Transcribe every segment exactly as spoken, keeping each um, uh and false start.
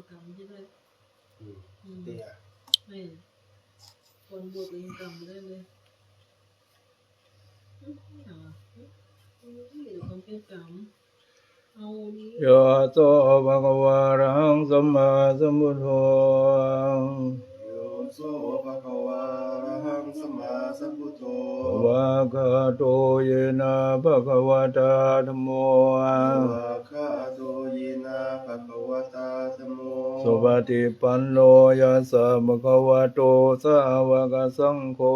กำใช่ไหม อืม อืม เตี้ย ไม่ คนบวชเองกำได้เลย อืม เอาอะ อืม เดี๋ยวคนเตี้ยกำ เอานี้ Yo so bhagavā arahaṃ sammāsambuddho. Yo so bhagavā arahaṃ sammāsambuddho. Svākkhāto yena bhagavatā dhammo. Svākkhāto yena bhagavatā dhammo. Supaṭipanno yassa bhagavato sāvakasaṅgho.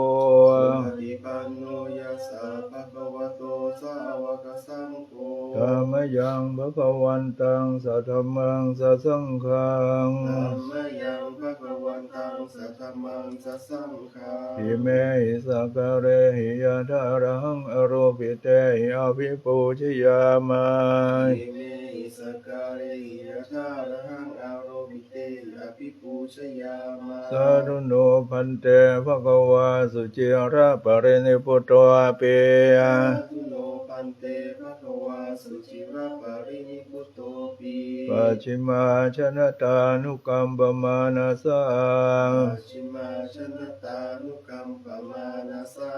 Supaṭipanno yassa bhagavato sāvakasaṅgho. Tammayaṃ bhagavantaṃ sadhammaṃ sasaṅghaṃ. Tammayaṃ bhagavantaṃ sadhammaṃ sasaṅghaṃ. Imehi sakkārehi yathārahaṃ āropitehi abhipūjayāma. Imehi sakkārehi yathārahaṃ āropitehi abhipūjayāma. Sādhu no bhante bhagavā suciraparinibbutopi. Sādhu no bhante bhagavā suciraparinibbutopi. Pacchimājanatānukampamānasā. Pacchimājanatānukampamānasā.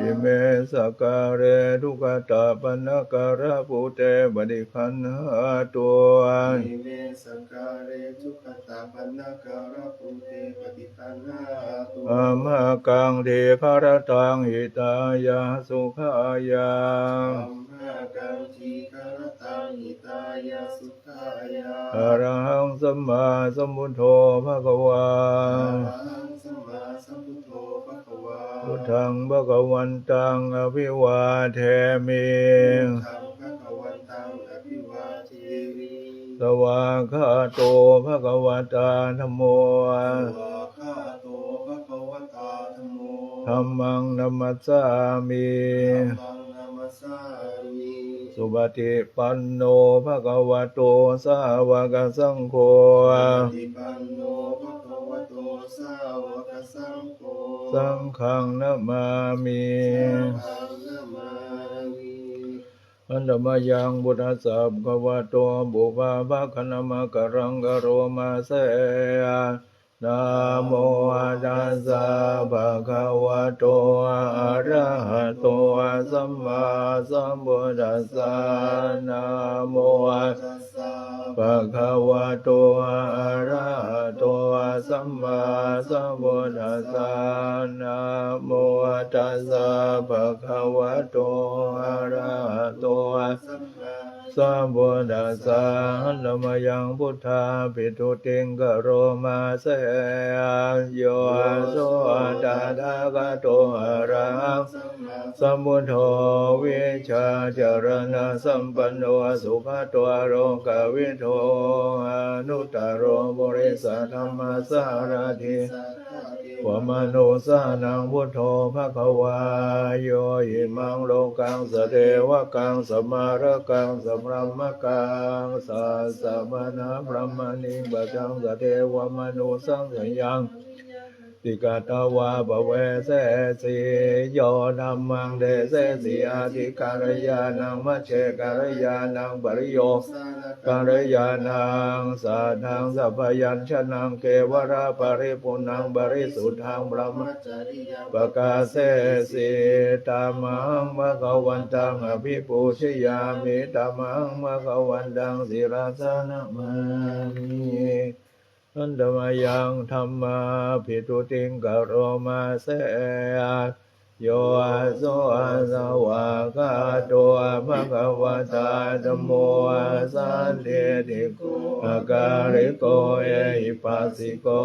Ime sakkāre duggatapaṇṇākārabhūte paṭiggaṇhātu. Ime sakkāre duggatapaṇṇākārabhūte paṭiggaṇhātu. Amhākaṃ dīgharattaṃ hitāya sukhāya. Amhākaṃ dīgharattaṃ hitāya sukhāya. Arahaṃ sammāsambuddho bhagavā. Arahaṃ sammāsambuddho bhagavā. Buddhaṃ bhagavantaṃ abhivādemi. Buddhaṃ bhagavantaṃ abhivādemi. Svākkhāto bhagavatā dhammo. Svākkhāto bhagavatā dhammo. Dhammaṃ namassāmi. Dhammaṃ namassāmi. Supaṭipanno bhagavato sāvakasaṅgho. Supaṭipanno bhagavato sāvakasaṅgho. Saṅghaṃ namāmi. Saṅghaṃ namāmi. Handa mayaṃ buddhassa bhagavato pubbabhāganamakāraṃ karoma se. Namo tassa bhagavato arahato sammāsambuddhassa. Namo tassa bhagavato arahato sammāsambuddhassa. Namo tassa bhagavato arahato sambuddhassa. Handa mayaṃ buddhābhistutiṃ karoma se. Yo so tathāgato arahaṃ sambuddho vijjācaraṇasampanno sugato lokavidū anuttaro purisadammasārathi devamanussānaṃ buddho bhagavā. Yo imaṃ lokaṃ sadevakaṃ samārakaṃ sabrahmakaṃ sassamaṇabrāhmaṇiṃ pajaṃ sadevamanussasāyaṃ ṭhitā vā paveseyyāsi. Yo dhammaṃ desesi atthikaraṇīyānaṃ majjhe kalyāṇaṃ pariyosānakalyāṇaṃ sādhaṃ sabyañjanaṃ kevalaparipuṇṇaṃ parisuddhaṃ brahmacariyaṃ pakāsesi. Tamahaṃ bhagavantaṃ abhipūjayāmi. Tamahaṃ bhagavantaṃ sirasā namāmi. Handa mayaṃ dhammābhistutiṃ karoma se. Yo so svākkhāto bhagavatā dhammo sandiṭṭhiko akāliko ehipassiko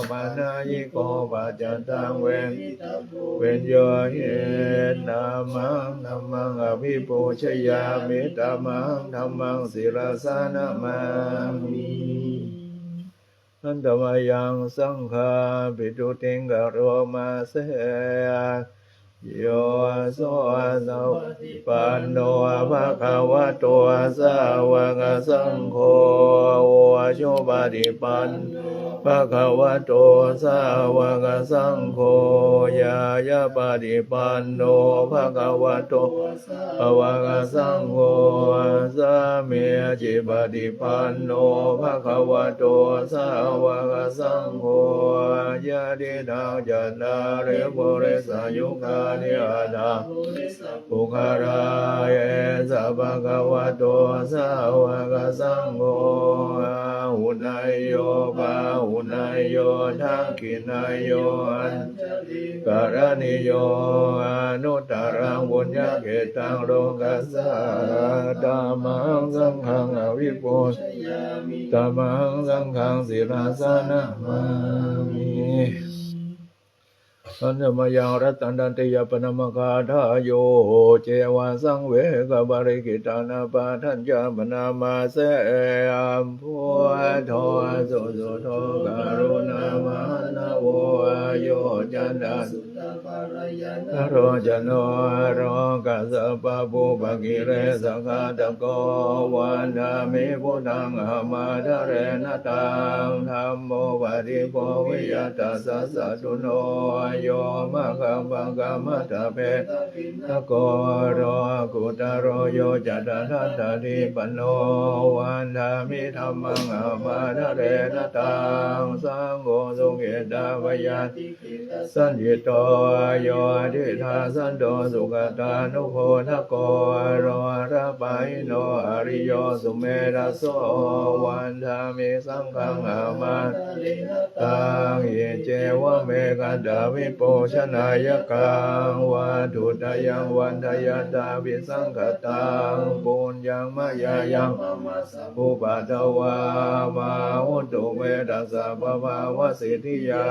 opanayiko paccattaṃ veditabbo viññūhīti. Tamahaṃ dhammaṃ abhipūjayāmi. Tamahaṃ dhammaṃ sirasā namāmi. Handa mayaṃ saṅghābhistutiṃ karoma se. yo so supaṭipanno bhagavato sāvakasaṅgho, ujupaṭipanno bhagavato sāvakasaṅgho, ñāyapaṭipanno bhagavato sāvakasaṅgho, sāmīcipaṭipanno bhagavato sāvakasaṅgho, yadidaṃ cattāri purisayugāni aṭṭha purisapuggalā, esa bhagavato sāvakasaṅgho, āhuneyyo pāhuneyyo dakkhiṇeyyo añjalikaraṇīyo, anuttaraṃ puññakkhettaṃ lokassa. Tammahaṃ saṅghaṃ abhipūjayāmi, tammahaṃ saṅghaṃ sirasā namāmi. Handa mayaṃ ratanattayappaṇāmagāthāyo, ceva saṃvegaparigghitānapāṭhañca bhaṇāma se. Buddho susuddho karuṇāmahaṇṇavo, yoccantasuddhaparayanālocano, lokassa pāpūpakilesaghātako, vandāmi buddhaṃ ahamādarena taṃ. Dhammo paṭikkho viya tassa satthuno, yo maggapākamatthapetapiṇṇako, lokuttaro yo ca tathāgatādhipañño, vandāmi dhammaṃ ahamādarena taṃ. Saṅgho sukhitā bhayāti khita saññito, yo diṭṭhasanto sugatānubodhako, lokapālino ariyo sumedhaso, vandāmi saṅghaṃ ahamādarena taṃ. Iccevamekantaṃ vibhūsanāyakaṃ, vatthuttayaṃ vandayatāpi saṅkhataṃ, puññaṃ mayā yaṃ pamā sabbupaddavā, mā hontu me tassa pabhāvasiddhiyā.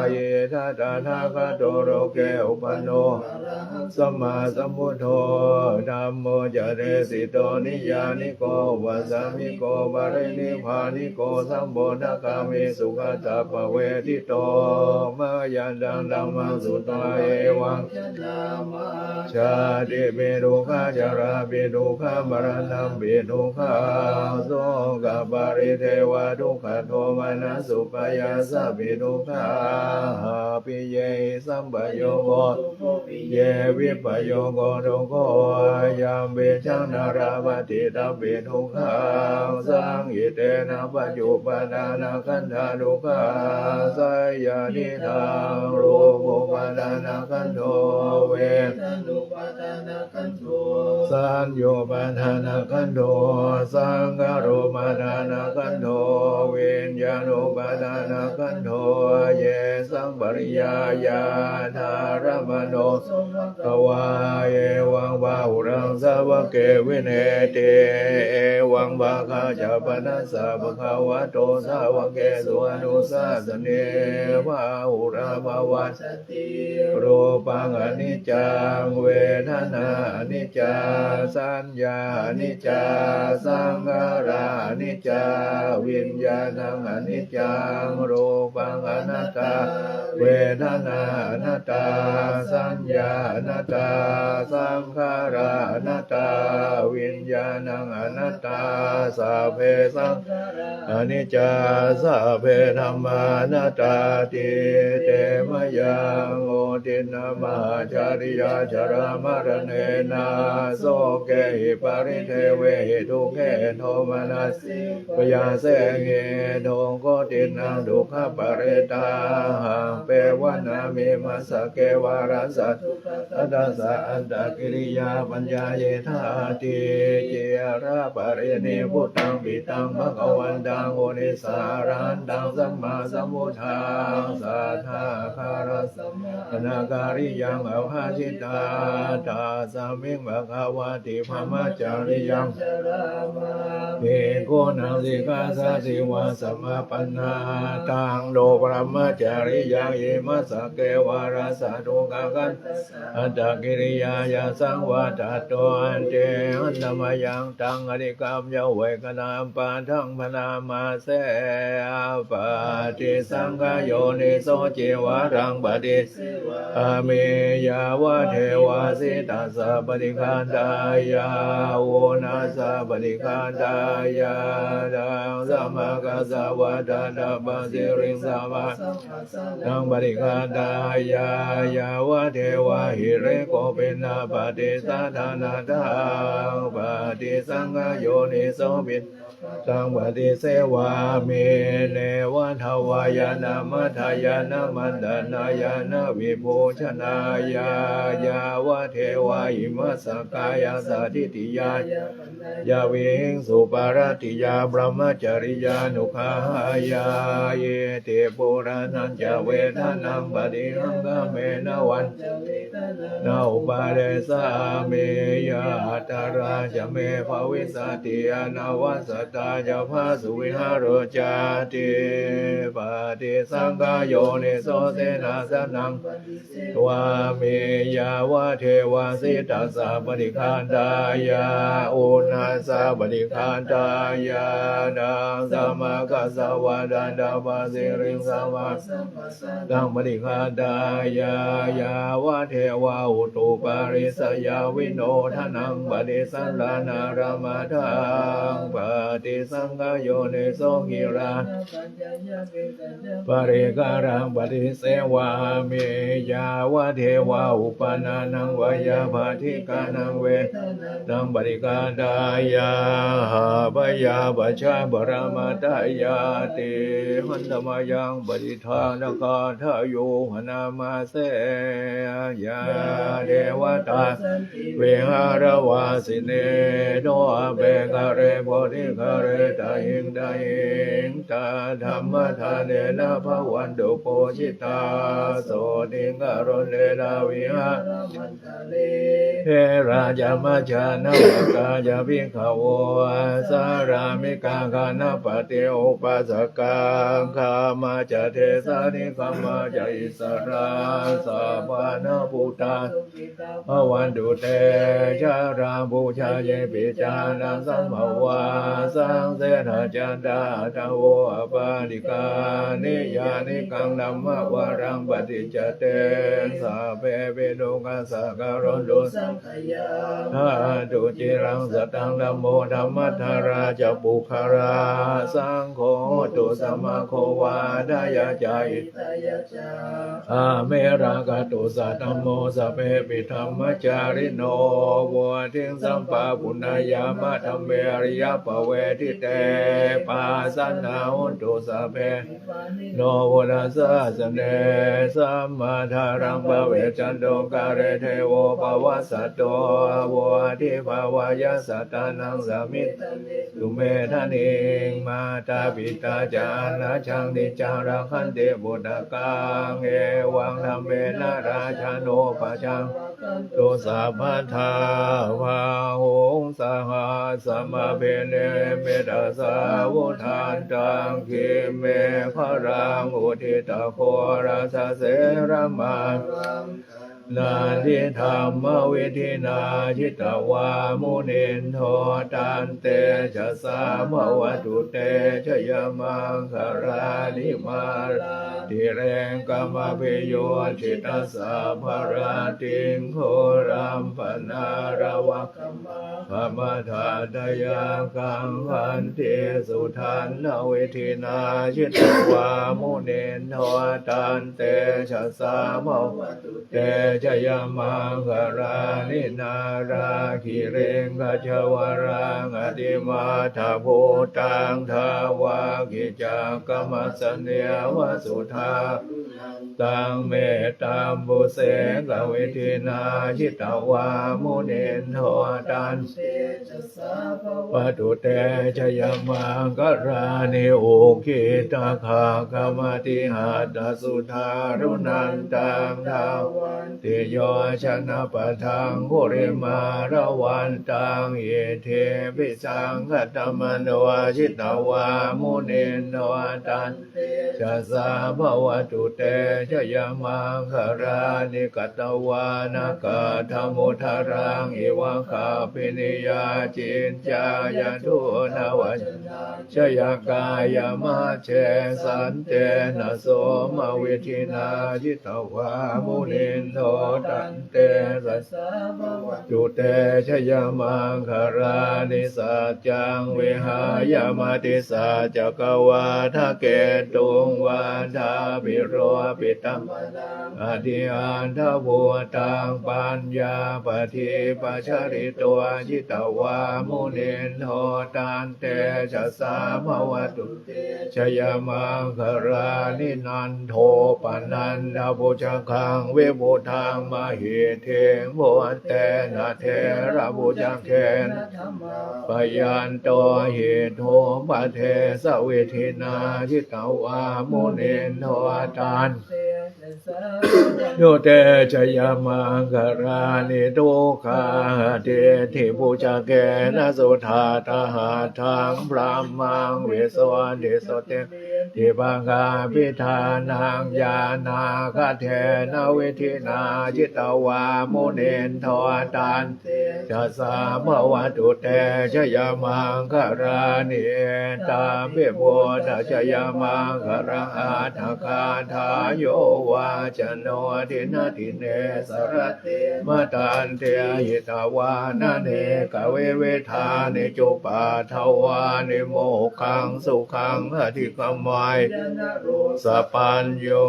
Idha tathāgato loke uppanno arahaṃ sammāsambuddho, dhammo ca desito niyyāniko upasāmiko parinibbāniko sambodhagāmi sugatappavedito. Mayantaṃ dhammaṃ sutvā evaṃ jātipi dukkhā jarāpi dukkhā maraṇampi dukkhaṃ sokaparidevadukkhadomanassupāyāsāpi dukkhā, appiyehi sampayogo sukho piyehi vippayogo dukkho, yampicchaṃ na labhati tampi dukkhaṃ, saṅkhittena pañcupādānakkhandhā dukkhā. Seyyathīdaṃ, rūpupādānakkhandho, vedanupādānakkhandho, saññupādānakkhandho, saṅkhārupādānakkhandho, viññāṇupādānakkhandho, yesaṃ pariyāyādaramāno so bhagavā, evaṃ bahulaṃ sāvake vineeti. Evaṃ bhāgā ca panassa bhagavato sāvakesu anusāsanī, bahulā bhāvañca ti. Rūpaṃ aniccaṃ, vedanā aniccā, saññā aniccā, saṅkhārā aniccā, viññāṇaṃ aniccaṃ. Rūpaṃ anattā, vedanā anattā, saññā anattā, saṅkhārā anattā, viññāṇaṃ anattā. Sabbe saṅkhārā aniccā, sabbe dhammā anattāti. Te mayaṃ otiṇṇamācariya jarāmaraṇena sokehi paridevehi dukkhehi domanassi payāsehi dukkhotiṇṇaṃ dukkhaparittā. Haṃ pe vanami massake vārassa dukkhagatassa antakiriyā paññāyidhāti. Cirapariṇibbutam pitam bhagavantam munissa arahantam sammāsambuddhaṃ satthā kālassa mānakariyaṃ abhāsitā. Tasmiṃ bhagavā ti brahmacariyaṃ carāma bhikkhūnaṃ sikkhāsādīva samāpannā. Taṃ no brahmacariyaṃ imassa ke vārassa dukkhagatassa antakiriyāya saṃvattatto ante. Handa mayaṃ taṃ atikkāmya veghanaṃ padaṃ bhaṇāma mase. Paṭisaṅkhā yoniso cīvaraṃ paṭisevāmi yāvadeva sītassa paṭighātāya uṇhassa paṭighātāya daddhammakkhassavātātapasiriṃsapasamphassānaṃ paṭighātāya yāvadeva hirikopinapaṭicchādanatthaṃ. Paṭisaṅkhā yoniso piṇḍapātaṃ paṭisevāmi neva davāya na madāya na maṇḍanāya na vibhūsanāya yāvadeva imassa kāyassa ṭhitiyā yāvavihiṃsūparatiyā brahmacariyānuggahāya iti purāṇañca vedanaṃ paṭihaṅkhāmi navañca vedanaṃ na uppādessāmi. Yātrā ca me bhavissati anavajjatā ca phāsuvihāro cāti. Paṭisaṅkhā yoniso senāsanaṃ paṭisevāmi yāvadeva sītassa paṭighātāya uṇhassa paṭighātāya daddhammakkhassavātātapasiriṃsapasamphassānaṃ paṭighātāya yāvadeva utuparissayavinodanaṃ paṭisallānārāmatthaṃ. Paṭisaṅkhā yoniso gilānapaccayabhesajjaparikāraṃ paṭisevāmi yāvadeva uppannānaṃ veyyābādhikānaṃ vedanānaṃ paṭighātāya abyāpajjhaparamatāyāti. Handa mayaṃ paṭi ṭhānagāthāyo bhaṇāma se. Yā devatā santi vihāravāsinī, thūpe ghare bodhighare tahiṃ tahiṃ, tā dhammadānena bhavantu pūjitā, sotthiṃ karontedha vihāramaṇḍale. Therā ca majjhā navakā ca bhikkhavo, sārāmikā gānapatī upāsakā, gāmā ca desā nigamā ca issarā, sappāṇabhūtā sukhitā bhavantu te. Jalābujā yepi ca aṇḍasambhavā, saṃsedajātā athavopapātikā, niyyānikaṃ dhammavaraṃ paṭicca te, sabbepi dukkhassa karontu saṅ Ṭhātu ciraṃ sataṃ dhammo dhammaddharā ca puggalā, saṅgho hotu samaggo va atthāya ca hitāya ca. Amhe rakkhatu saddhammo sabbepi dhammacārino, vuḍḍhiṃ sampāpuṇeyyāma dhamme ariyappavedite. Pasannā hontu sabbe no buddhasāsane, sammā dhāraṃ pavecchanto kāle devo pavassatu, vuḍḍhibhāvāya sattānaṃ samiddhaṃ netu medaniṃ. Mātā pitā ca atrajaṃ niccaṃ rakkhanti puttakaṃ, evaṃ dhammena rājāno pajaṃ tu sabbadā. Bāhuṃ sahassamabhinimmitasāvudhantaṃ, girimekhalaṃ uditaghorasasenamāraṃ, dānādidhammavidhinā jitavā munindo, tantejasā bhavatu te jayamaṅgalāni. Mārā tirekkhamabhiyujjhitasabbarattiṃ, ghorampanāḷavakamakkhamathaddhayakkhaṃ, khantīsudantavidhinā jitavā munindo, tantejasā bhavatu te jayamaṅgalāni. Nāḷāgiriṃ gajavaraṃ atimattabhūtaṃ, dāvaggicakkamasanīva sudāruṇantaṃ, mettambusekavidhinā jitavā munindo, tantejasā bhavatu te jayamaṅgalāni. Ukkhittakhaggamatihatthasudāruṇantaṃ, dhāvantiyojanapathaṅgulimālavantaṃ, iddhībhisaṅkhatamano jitavā munindo, tantejasā bhavatu te jayamaṅgalāni. Katvāna kaṭṭhamudaraṃ iva gabbhinī yā ciñcāya duṭṭhavacanaṃ janakāyamajjhe santena somavidhinā jitavā munindo tantejasā bhavatu te jayamaṅgalāni. Saccaṃ vihāya matisaccakavādaketuṃ vādābhiropitamanaṃ atiandhabhūtaṃ paññāpadīpajalito jitavā munindo tantejasā bhavatu te jayamaṅgalāni. Nandopanandabhujagaṃ vibudhaṃ mahiddhiṃ puttena therabhujagena damāpayanto iddhūpadesavidhinā jitavā munindo tantejasā bhavatu te jayamaṅgalāni. Duggāhadiṭṭhibhujagena sudaṭṭhahatthaṃ brahmaṃ visuddhijutimiddhibakābhidhānaṃ ñāṇāgadena vidhinā jitavā munindo tantejasā bhavatu te jayamaṅgalāni. Etāpi buddhajayamaṅgalaaṭṭhagāthā yo vācano dinadine sarate matandī hitvānanekavividhāni cupaddavāni mokkhaṃ sukhaṃ adhigameyya naro sapañño.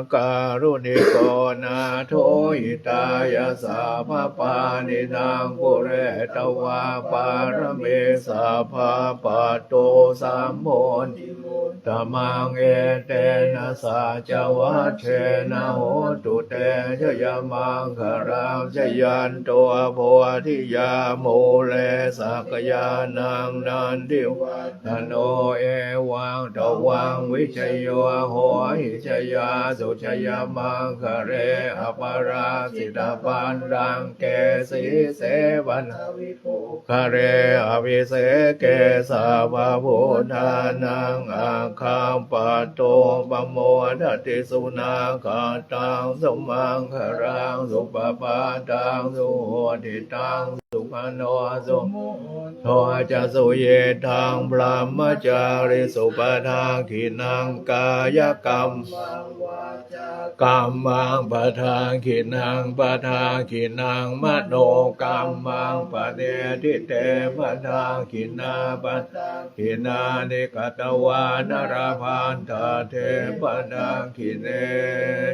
Mahākāruṇiko nātho hitāya sabbapāṇinaṃ pūretvā pāramī sabbā patto sambodhimuttamaṃ etena saccavajjena hotu te jayamaṅgalaṃ. Jayanto bodhiyā mūle sakyānaṃ nandivaḍ ḍhano evaṃ tvaṃ vijayo hohi jayassu jayamaṅgale aparājitapallaṅke sīse paṭhavipokkhare abhiseke sabbabuddhānaṃ aggappatto pamodati. Sunakkhattaṃ sumaṅgalaṃ supabhātaṃ suhuṭṭhitaṃ sukhaṇo sumuhutto ca suyiṭṭhaṃ brahmacārisu padakkhiṇaṃ kāyakammaṃ vācākammaṃ padakkhiṇaṃ padakkhiṇaṃ manokammaṃ paṇidhī te padakkhiṇā padakkhiṇāni katvāna labhantatthe padakkhiṇe.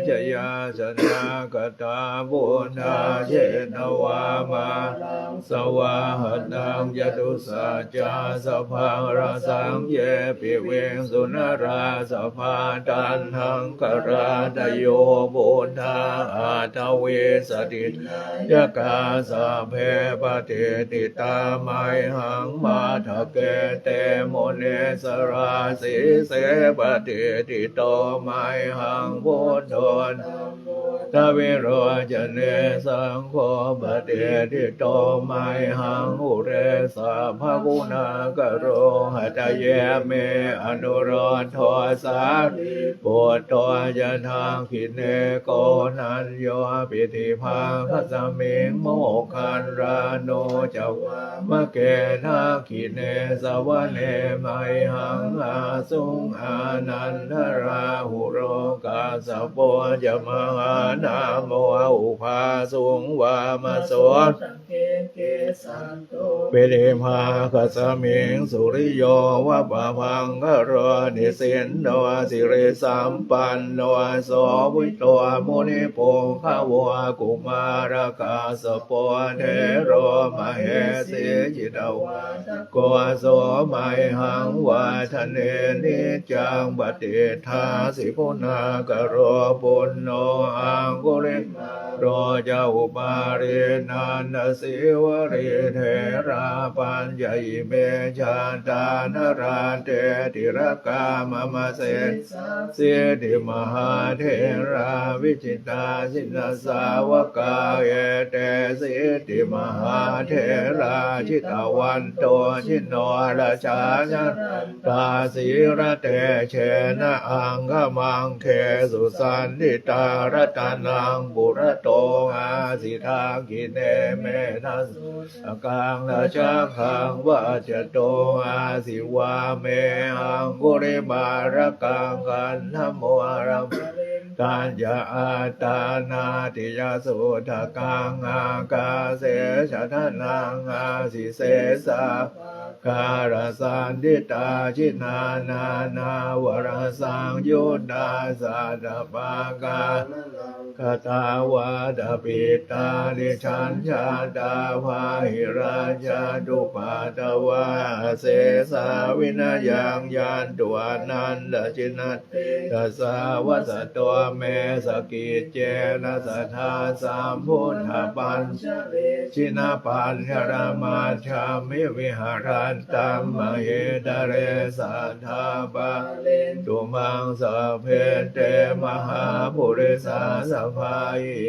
Jayāsanāgatā buddhā jetvā māraṃ savāhanaṃ catusaccāsabhaṃ rasaṃ ye piviṃsu narāsabhā. Taṇhaṅkarādayo buddhā aṭṭhavīsati nāyakā sabbe patiṭṭhitā mayhaṃ matthake te munissarā. Sīse patiṭṭhito mayhaṃ buddho dhammo dvilocane saṅgho patiṭṭhito mayhaṃ ure sabbaguṇākaro. Hadaye me anurud dho sārīputto ca dakkhiṇe koṇḍañño piṭṭhibhāgasmiṃ moggallāno ca vāmake. Dakkhiṇe savane mayhaṃ āsuṃ ānandarāhulo kassapo ca mahānāmo ubhāsuṃ vāmasotake kesante piṭṭhibhāgasmiṃ suriyo va pabhaṅkaro nisinno sirisampanno sobhito munipuṅgavo. Kumārakassapo thero mahesī cittavādako so mayhaṃ vadane niccaṃ patiṭṭhāsi guṇākaro. Puṇṇo aṅgulimā lo ca upālī nandasīvalī therā pañca ime jātā nalāṭe tilakā mama. Sesāsīti mahātherā vijitā jinasāvakā etesīti mahātherā jitavanto jinorasā jalantā sīlatejena aṅgamaṅgesu saṇṭhitā. Ratanaṃ purato āsi dakkhiṇe mettasuttā kaṃ dhajaggaṃ pacchato āsi vāme aṅgulimālakaṃ khandhamoraparittañca āṭānāṭiyasuttakaṃ ākāse chadanaṃ āsi sesā pākārasaṇṭhitā. Jinā nānāvarasaṃyuttā sattappākāralaṅkatā vātapittādisañjātā bāhirajjhattupaddavā asesā vinayaṃ yantu anantajinatejasā vasato me sakiccena sadā sambuddhapañjare. Jinapañjaramajjhamhi viharantaṃ mahītale sadā pālentu maṃ sabbe te mahāpurisāsabhā.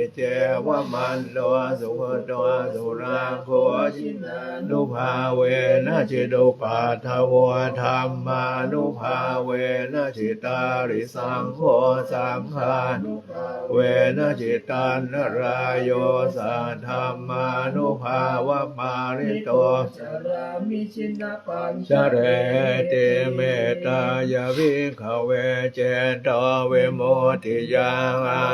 Iccevamanto sugutto surakkho jinānubhāvena jitupaddavo dhammānubhāvena jitārisaṅgho saṅghānubhāvena jitantarāyo saddhammānubhāvapālito carāmi jinapañjareti. Mettāya bhikkhave cetovimuttiyā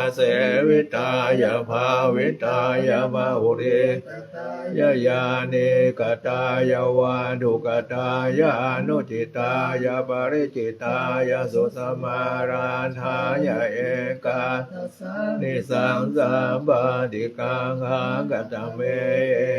āsevitāya bhāvitāya bahulī katāya yānīkatāya vatthukatāya anucitāya pariccittāya susamārādhāya ekādasānisaṃsapāṭikaṅkhā. Katame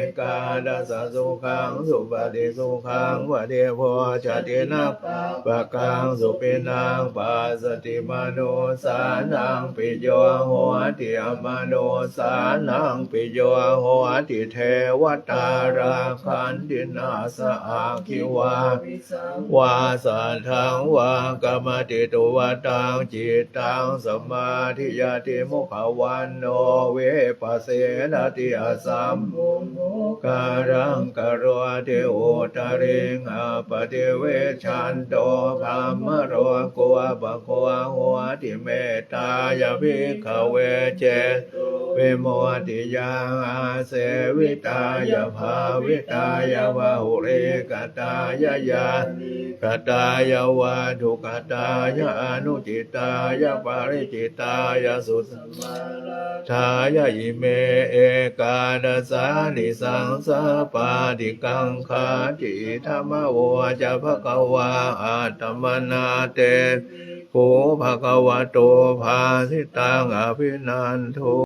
ekādasa? Sukhaṃ supati, sukhaṃ paṭibujjhati, na pāpakaṃ supinaṃ passati, manussānaṃ piyo hoti, amanussānaṃ piyo hoti, devatā rakkhanti, nāssa aggi vā visaṃ vā satthaṃ vā kamati, tuvaṭaṃ cittaṃ samādhiyati, mukhavaṇṇo vippasīdati, asammūḷho kālaṃ karoti, uttariṃ appaṭivijjhanto brahmalokūpago hoti. Mettāya bhikkhave ce tovimuttiyā āsevitāya bhāvitāya bahulīkatāya yānīkatāya vatthukatāya anucitāya pariccittāya susamārādhāya ime ekādasānisaṃsapāṭikaṅkhāti. Idamavoca bhagavā. Attamanā te bhikkhū bhagavato bhāsitaṃ abhinanduṃ.